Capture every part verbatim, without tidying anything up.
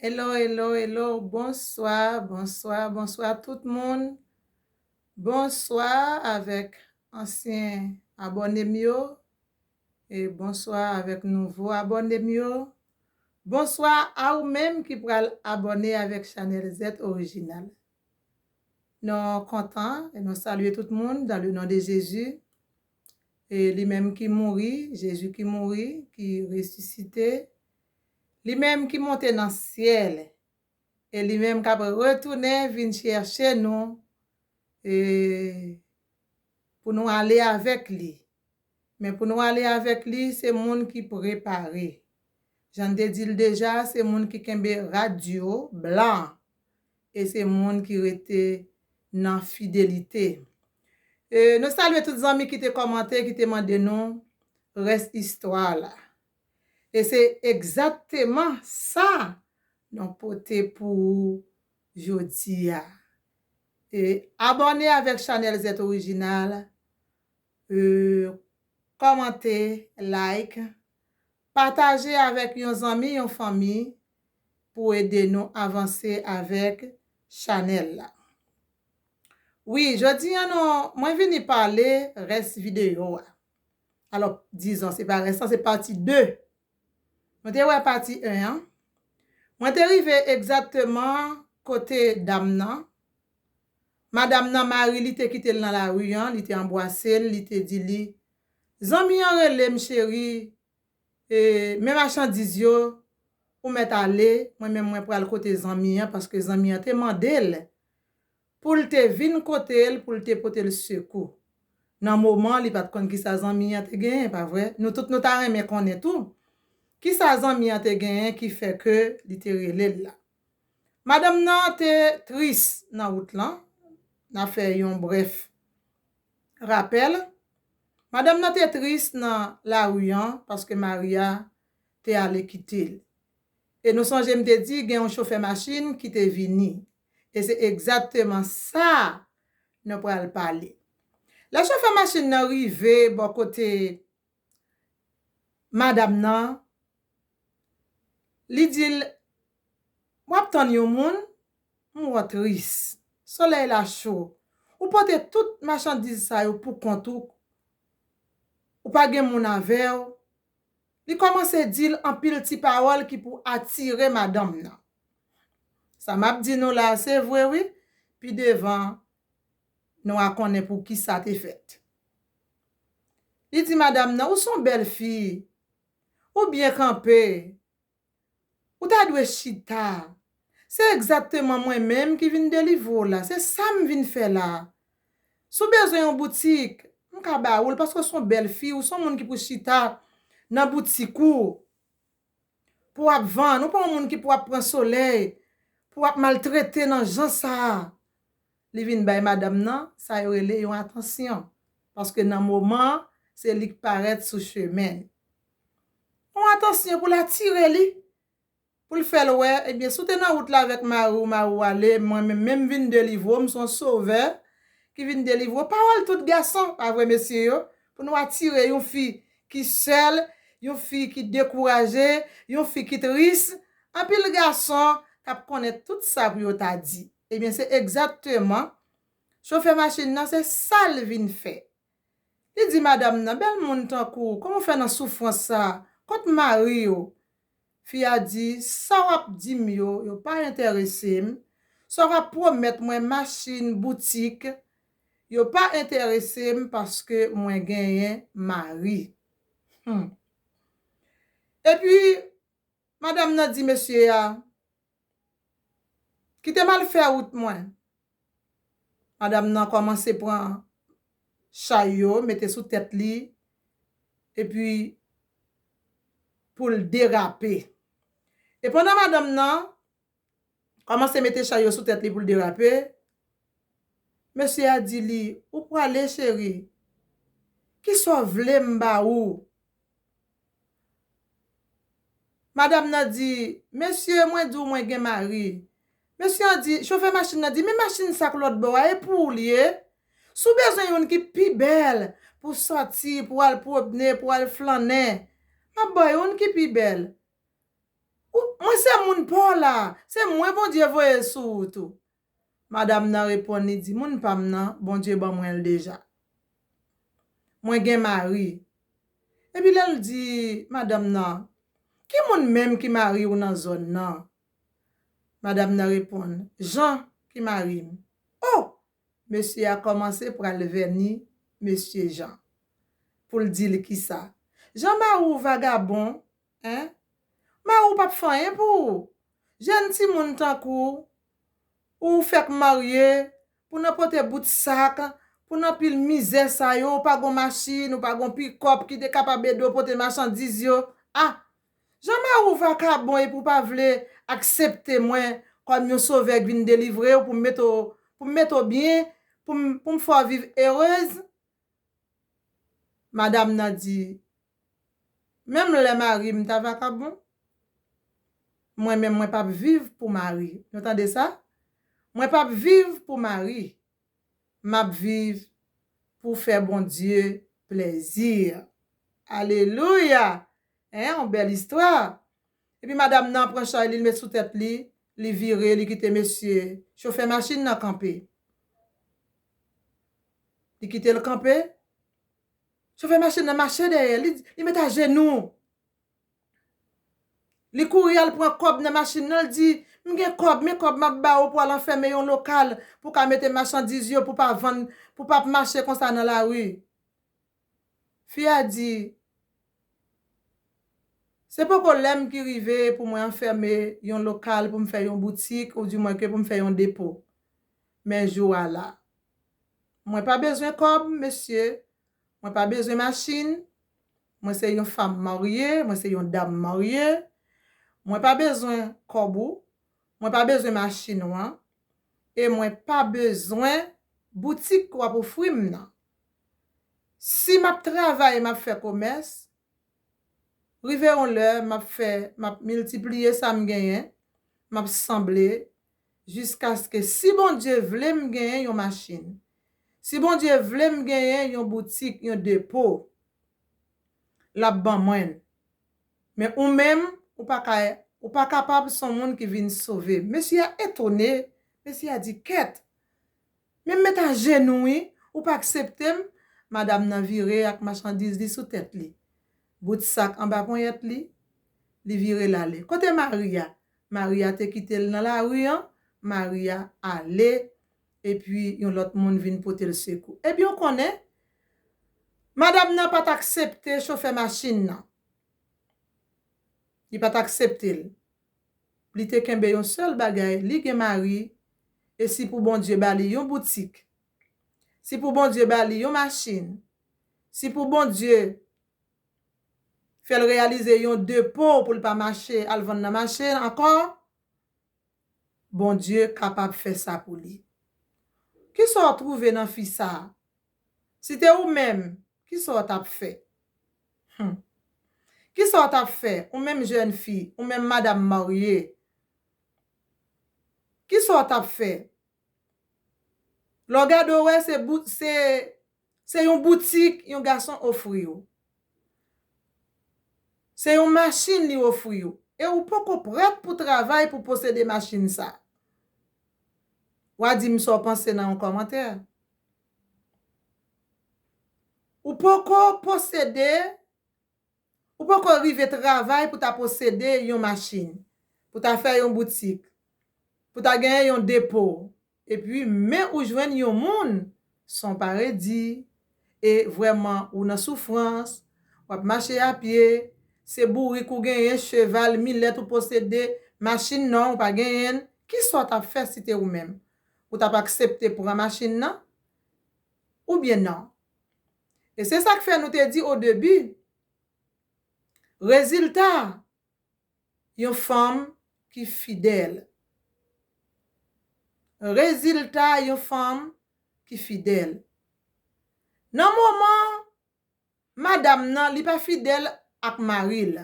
Hello, hello, hello. Bonswa, bonswa, bonswa tout moun. Bonswa avèk ansyen abòne m yo. E bonswa avèk nouvo abòne m yo. Bonswa a ou menm ki pral abòne avèk chanèl Z Orijinal. Nou kontan e nou salye tout moun dans le nom de Jésus. E li menm ki mouri, Jezi ki mouri, ki resisite, li menm ki monte nan syèl, e li menm k ap retounen vin chèche nou, e pou nou ale avèk li. Men pou nou ale avèk li, se moun ki prepare. Jan n te di l deja, se moun ki kenbe rad yo blan. E se moun ki rete nan fidelite. E nou salye tout zanmi ki te kòmante, ki te mande nou rès istwa la. E se egzakteman sa nou pote pou ou jodi a. E abòne avèk chanèl Z Orijinal, e, kòmante, like, pataje avèk yon zanmi, yon fanmi pou ede nou avanse avèk chanèl la. Wi, jodi a nou, mwen vini pale rès videyo a. Alò, dizon, se pa rès lan, se pati de. Nou te wè pati en an. Mwen te rive egzakteman kote dam nan. Madanm nan, mari li te kite l nan lari an, li te anbwase l, li te di li, zanmi an rele m cheri, e, men machandiz yo, ou mèt ale, mwen menm mwen pral kote zanmi an, paske zanmi an te mande l pou l te vin kote l, pou l te pote l sekou. Nan moman, li pa t konn kisa zanmi an te genyen, pa vre? Nou tout nou ta renmen konnen tou kisa zanmi an te genyen ki fè ke li te rele l la. Madanm nan te tris nan wout lan. N a fè yon brèf rapèl. Madanm nan te tris nan lari an paske mari a te ale kite l. E nou sonje m te di gen yon chofè machin ki te vini. E se egzakteman sa nou pral pale. Lè chofè machin nan rive bò kote madanm nan, li di l, w ap tann yon moun, m wè w tris. Solèy la cho. Ou pote tout machandiz sa yo pou kont ou. Ou pa gen moun avè w. Li kòmanse di l anpil ti pawòl ki pou atire madanm nan. Sa m ap di nou la, se vre wi, pi devan, nou a konnen pou ki sa te fèt. Li di madanm nan, ou se yon bèl fi, ou byen kanpe, ou ta dwe chita. Se egzakteman mwen menm ki vin delivre w la, se sa m vin fè la. Si w bezwen yon boutik, m ka ba ou l, paske w se yon bèl fi, ou se yon moun ki pou chita nan boutik ou, pou w ap vann, ou pa yon moun ki pou ap pran solèy, pou w ap maltrete nan jan sa a. Li vin bay madanm nan, sa yo rele yon atansyon. Paske nan moman an, se li k parèt sou chemen l. Yon atansyon pou l atire li, pou l fè l wè, ebyen, si w te nan wout la avèk mari w, mari w ale, mwen menm, menm vin delivre w, m se yon sovè ki vin delivre w. Pawòl tout gason, pa vre, mesye yo? Pou nou atire yon fi ki sèl, yon fi ki dekouraje, yon fi ki tris, anpil gason k ap konnen tout sa pou yo ta di. Ebyen, se egzakteman chofè machin nan, se sa l vin fè. Li di madanm nan, bèl moun tankou w, kòman w fè nan soufrans sa a? Kot mari w? Fi a di, sa w ap di m yo, yo pa enterese m. Sa w ap pwomèt mwen, machin, boutik, yo pa enterese m paske mwen genyen mari. Hmm. Epi, madanm nan di mesye a, kite m al fè wout mwen. Madanm nan kòmanse pran chay yo, mete sou tèt li, epi pou l derape. E pandan madanm nan kòmanse mete chay yo sou tèt li pou l derape, mesye a di li, ou prale, cheri? Kisa w vle m ba ou? Madanm nan di, mesye, mwen di w mwen gen mari. Mesye an di, chofè machin nan di, men machin sa k lòt bò a, e pou ou l ye? Si w bezwen youn ki pi bèl pou w sòti, pou w al pwomne, pou w al flannen, m ap ba w youn ki pi bèl. Ou, mwen se moun pa w la, se mwen Bondye voye sou ou tou. Madanm nan reponn, li di, moun pa m nan, Bondye ban mwen l deja. Mwen gen mari. Epi lè l di madanm nan, ki moun menm ki mari w nan zòn nan? Madanm nan reponn, Jan ki mari m. O! Mesye a kòmanse pral vèni mesye Jan pou l di l kisa. Jan mari w vagabon, en? Mari w p ap fè anyen pou ou. Jèn timoun tankou w, ou fèk marye, pou nan pote bout sak, pou nan pil mizè sa yo, ou pa gon machin, ou pa gon pikòp ki te kapab ede w pote machandiz yo. A! Jan mari w vakabon epi w pa vle aksepte mwen kòm yon sovè k vin delivre w pou m mete w, pou m mete w byen, pou m, pou m fè w viv erez? Madanm nan di, menm lè mari m ta vakabon, mwen menm mwen p ap viv pou mari. Nou tande sa? Mwen p ap viv pou mari. M ap viv pou fè Bondye plezi. Alelouya! Hein, yon bèl istwa. Epi madanm nan pran chay li, li met sou tèt li, li vire, li kite mesye chofè machin nan kanpe. Li kite l kanpe. Chofè machin nan mache dèyè, li, li met ajenou. Li kouri al pran kòb nan machin nan, li di, m gen kòb, men kòb m ap ba ou pou al anfèmen yon lokal, pou ka mete machandiz yo, pou pa vann, pou pa ap mache konsa nan lari. Fi a di, se poko lè m ki rive pou mwen anfèmen yon lokal, pou m fè yon boutik, ou di mwen ke pou m fè yon depo. Men jou a la. Mwen pa bezwen kòb, mesye. Mwen pa bezwen machin. Mwen se yon fanm marye, mwen se yon dam marye. Mwen pa bezwen kòb ou. Mwen pa bezwen machin ou an. E mwen pa bezwen boutik w ap ofri m nan. Si m ap travay, m ap fè komès, rive yon lè, m ap fè, m ap miltipliye sa m genyen, m ap sanble, jiskaske si Bondye vle m genyen yon machin, si Bondye vle m genyen yon boutik, yon depo, l ap ban mwen l. Men ou menm, ou pa ka, ou pa kapab se yon moun ki vin sove. Mesye a etone, mesye a di, kèt, men m met ajenou wi, ou pa aksepte m? Madanm nan vire ak machandiz li sou tèt li. Bout sak anba ponyèt li, li vire l ale. Kote mari a? Mari a te kite l nan lari an, mari a ale, epi yon lòt moun vin pote l sekou. Ebyen, ou konnen, madanm nan pa t aksepte chofè machin nan. Li pa t aksepte l. Li te kenbe yon sèl bagay, li gen mari, e si pou Bondye ba li yon boutik, si pou Bondye ba li yon machin, si pou Bondye fè l reyalize yon depo pou l pa mache al vann nan mache ankò, Bondye kapab fè sa pou li. Kisa w twouve nan fi sa a? Si te ou menm, kisa w t ap fè? Hmm. Kisa w t ap fè? Ou menm jèn fi, ou menm madanm marye. Kisa w t ap fè? Lè w gade w wè se bout, se, se yon boutik yon gason ofri w. Se yon machin li ofri w. E ou poko prèt pou travay pou posede machin sa. W a di m sa w panse nan yon kòmantè. Ou poko posede, ou poko rive travay pou ta posede yon machin, pou ta fè yon boutik, pou ta genyen yon depo. Epi, men ou jwenn yon moun, san paredi, e vrèman ou nan soufrans, w ap mache a pye, se bourik ou genyen, cheval, milèt ou posede, machin non, ou pa genyen l, kisa w t ap fè si te ou menm? Ou t ap aksepte pran machin nan? Oubyen non? E se sa k fè nou te di o debi, rezilta yon fanm ki fidèl. Rezilta yon fanm ki fidèl. Nan moman madanm nan, li pa fidèl ak mari l.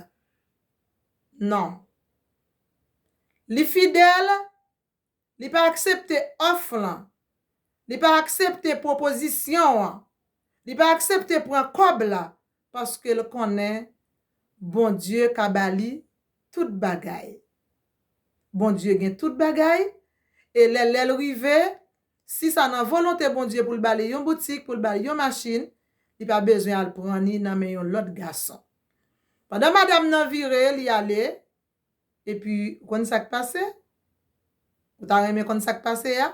Non. Li fidèl, li pa aksepte òf lan. Li pa aksepte pwopozisyon an. Li pa aksepte pran kòb la, paske l konnen Bondye ka ba li tout bagay. Bondye gen tout bagay, e lè lè l rive, si sa nan volonte Bondye pou l ba li yon boutik, pou l ba li yon machin, li pa bezwen al pran ni nan men yon lòt gason. Pandan madanm nan vire, li ale, epi ou konn sa k pase? Ou ta renmen konn sa k pase a?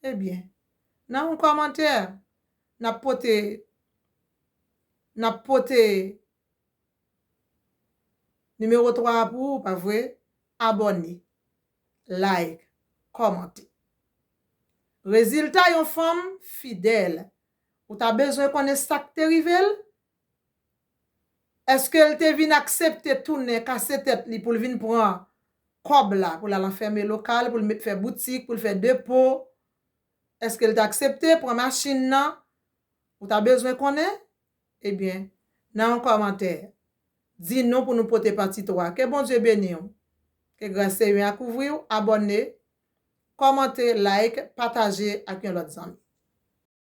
Ebyen, nan yon kòmantè, n ap pote, n ap pote nimewo twa a pou ou, pa vre? Abòne, like, kòmante. Rezilta yon fanm fidèl. Ou ta bezwen konnen sa k te rive l? Èske l te vin aksepte tounen kase tèt li pou l vin pran kòb la, pou l al anfème lokal, pou l met fè boutik, pou l fè depo? Èske l te aksepte pran machin nan? Ou ta bezwen konnen? Ebyen, nan yon kòmantè, di nou pou nou pote pati twa. Ke Bondye beni w. Ke gras Senyè a kouvri w. Abòne, kòmante, like, pataje ak yon lòt zanmi.